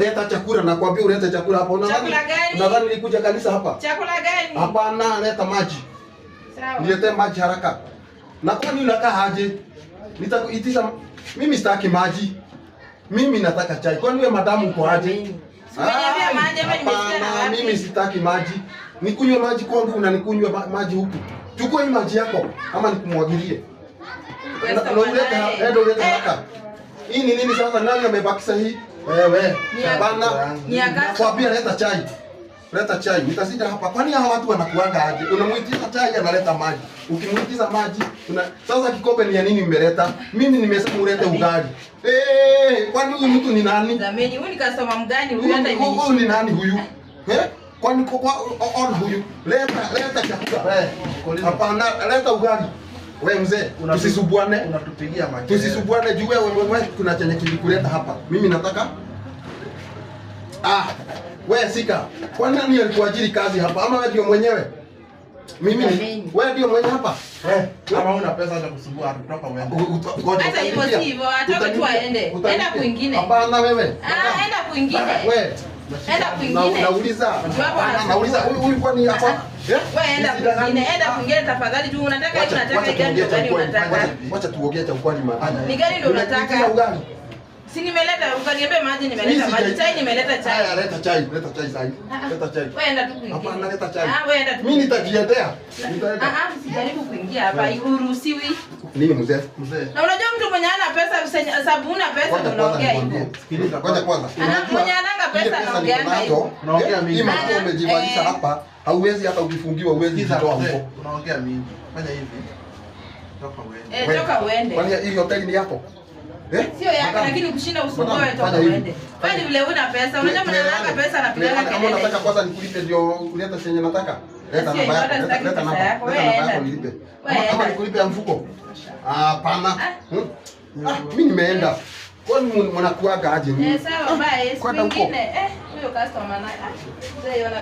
Leta chakula, nakwambia ulete chakula hapa. Chakula gani? Unadhani nilikuja kanisa hapa? Chakula gani? Hapana, leta maji. Sawa. Niletee maji haraka. Na kwani unakaa aje? Nitakuitisha mimi sitaki maji. Mimi nataka chai. Kwani wewe madamu uko aje? Si umeniambia maji ama nimesikia na Hapana, wapi? mimi sitaki maji. Nikunywe maji kwangu na nikunywe maji huku. Chukua hii maji yako ama nikumwagilie. Customer Na ulete naye. enda ulete Eh, haraka. Hii ni nini sasa? Nani amebakisha hii? Wewe. Hapana. Ni ya customer. Kwambia leta chai. Leta chai. Nitasija hapa. Kwani hawa watu wanakuanga aje? Unamuitisha chai analeta maji. Ukimuitisha maji, sasa kikombe ni ya nini mmeleta? Mimi nimesema ulete ugali. Kwani huyu mtu ni nani? Jameni, huyu ni customer mgani huyu hata Huyu ni imenishinda. nani huyu? Eh? Kwani kwa on huyu? Leta chakula. Wewe, Hapana, leta ugali. Wewe mzee, tusisubuane. Unatupigia makelele. Tusisubuane juu wewe kuna chenye kilikuleta hapa. Mimi nataka wewe sika. Kwa nani alikuajiri kazi hapa? Ama wewe ndio mwenyewe? Mimi ni Jameni. wewe ndio mwenye hapa. Wewe, kama huna pesa za kusumbua tutoka uende. Ngoja, Hata hivyo utanilipia. si hivyo, atoke tu Utanilipia. aende. Utanilipia. Enda kwingine. Hapana wewe. Ah, enda kwingine. Wewe. Enda kwingine. Nauliza. Juu hapo anasumbua. Nauliza huyu huyu kwani hapa? Eh? Wewe enda Ni shida gani? kwingine, enda kwingine tafadhali juu unataka hii Wacha unataka wacha hii gani tuongee ndio cha gani ukweli. unataka. Wacha tuongee cha ukweli maana. Ni gani ndio unataka? Unaitisha ugali. Si nimeleta ukaniambia maji nimeleta Mimi maji, chai nimeleta chai. Haya, leta chai, leta chai sasa. Ah, Leta chai. Wewe enda tu kwingine. Hapana, leta chai. Ah, wewe enda tu. Mimi nitajiendea. Nitaenda. Ah, ah, usijaribu kuingia hapa, huruhusiwi. Nini mzee? Mzee, Na unajua mtu mwenye hana pesa sababu una pesa Ngoja ndio kwanza unaongea nikwambie. hivyo. Sikiliza Ngoja kwanza. Ana Unajua, mwenye ananga ile pesa pesa anaongeanga niko nayo, hivyo. Unaongea eh, mingi. Hii manguo Ana, umejivalisha eh. hapa, hauwezi hata ukifungiwa huwezi sikiza kujitoa mzee, huko. unaongea mingi. Fanya hivi. Toka uende. Eh, Wewe. toka uende. Kwani hii hoteli ni yako? Eh? Sio yako Madam, lakini kushinda usumbue madam, wewe toka fanya hivi. uende. Kwani vile una pesa, unajua mwenye ananga pesa anapigaga Tuelewane. Kama kelele. unataka kwanza nikulipe ndio ulete chenye nataka. Leta Sio namba hivyo, yako. hata Leta sitaki leta pesa namba. yako. Leta Wewe namba yako enda. nilipe. Wewe Ama enda. nikulipe ya mfuko? Hapana. Ah. Mimi nimeenda. Kwani mnakuaga aje nyinyi? Eh, sawa bye. Siku Kwenda huko. nyingine eh, huyo customer naye. Ah, mzee yona